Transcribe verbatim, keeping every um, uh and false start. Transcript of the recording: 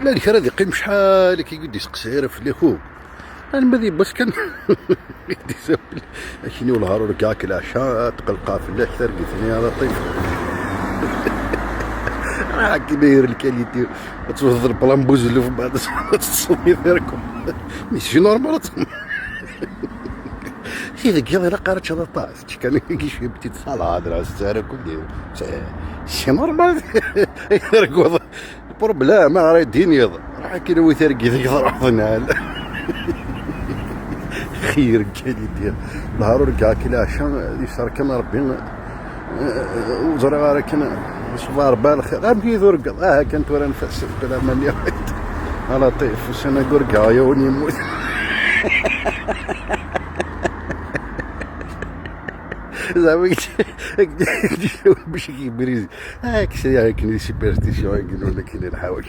Llan kra ad iqqim cḥal akka i d-iseqsay ara fell-ak, ur alma d yiwwas kan. Akini welhar urgaɣ-k leɛca, tqelqeɣ fell-ak targit-nni ara ṭif. Raḥ akini yir lkaliti. Ad tewteḍ lplan buzelluf, mbeɛd ad teṭṭseḍ i terkum. Mais c'est normal ad txedmeḍ. Si deg yiḍ ilaq ara teččeḍ aṭas, tečč kan i cwiya petit salade, rah s ttara kulli. C'est normal. Terkuḍ. Problème, ara d-tiniḍ. Raḥ akini wi targit i teḍraḍ nɛal. Xir kan i dir. Nehar urgaɣ-k leɛca, yesserkam Rebbi. Ur ẓriɣ ara kan, ṣṣbeḥ Rebbi lxir. Amek i turgaḍ? Aha kan tura nfas, bla ma nniɣ. Ala ṭif, ussan-agi urgaɣ yiwen yemmut. Zeɛma, bac i k-ibriz. Ah, kkes-iyi akken di superstition, akken ur nekkini lḥawal.